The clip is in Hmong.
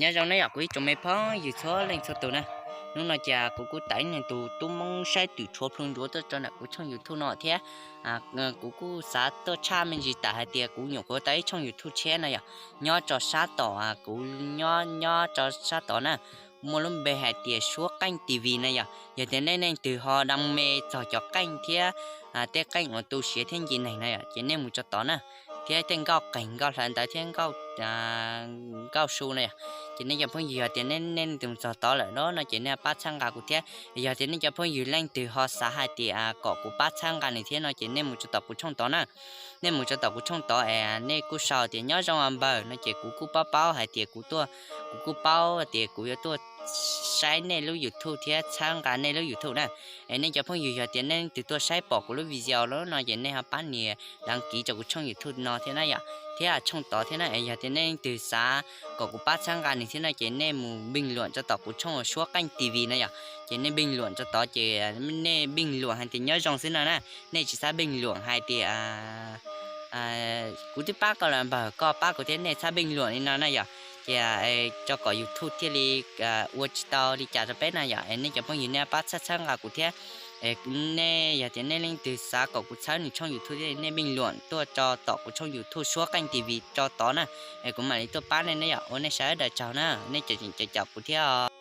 Nyob zoo na yom kuv ib tsoom me phooj ywg txhua leej txhua tus na. Hnub no ces kuv kuj tau ib tug tub Hmoob saib twm tshuav plhu ntsuav tuaj rau ntawm kuv tshooj YouTube no thiab. Kuv kuj xav tuaj tshaj me ntsis tawm hais tias kuv nyuam qhuav tau ib tshooj YouTube tshiab no yom, nyob rau sab tom, kuv nyob nyob rau sab tod na, muaj lub npe hais tias Suab Qeej T V na yom. Yog tias nej leej twg ho da me txog cov qeej thiab tej qeej uas tu siav thiab nce neeg na yom, ces nej mus rau tod na, thiab tej nkauj qeeg nkauj hlawv ntawd thiab nkauj su na yom. Ces nej cov phooj ywg yog tias nej leej twg mus txog tod lawm no ces nej pab txhawb nqa kuv thiab. Yog tias nej cov phooj ywg leej twg ho xav hais tias kom kuv pab txhawb nqa nws thiab no ces nej mus rau tom kuv tshooj tod na. Nej mus rau tom kuv tshooj tod es nej kuj sau tias nyob zoo npawg no ces kuv kuj paub paub hais tias kuv tuaj, kuv kuj paub tias kuv yuav tuaj saib nej lub YouTube thiab txhawb nqa nej lub YouTube na. Es nej cov phooj ywg yog tias nej leej twg tuaj saib pom kuv lub video lawm no ces nej ho pab nias đăng ký rau kuv tshooj YouTube no thiab na yom, thiab tshooj tod thiab na. Es yog tias nej leej twg xav kom kuv pab txhawb nqa nws thiab no ces nej mus bình luận rau tom kuv tshooj Suab Qeej T V na yom. Ces nej bình luận rau tod ces nej bình luận hais tias nyob zoo xwb no na. Nej tsis txhob bình luận hais tias kuv twb pab koj lawm npawg, koj pab kuv thiab, nej txhob bình luận li no na yom. Ces rau kom YouTube thiaj li ua tsis tau li cas rau peb na yom. Es nej cov phooj ywg nej pab txhawb txhawb nqa kuv thiab. Nej yog tias nej leej twg xav kom kuv txhawb nws tshooj YouTube thiab nej bình luận tuaj rau tom kuv tshooj YouTube Suab Qeej T V rau tod na. Es kuv mam li tuaj pab nej na yom. Ua nej sawv daws tsaug na, nej caum caum kuv thiab.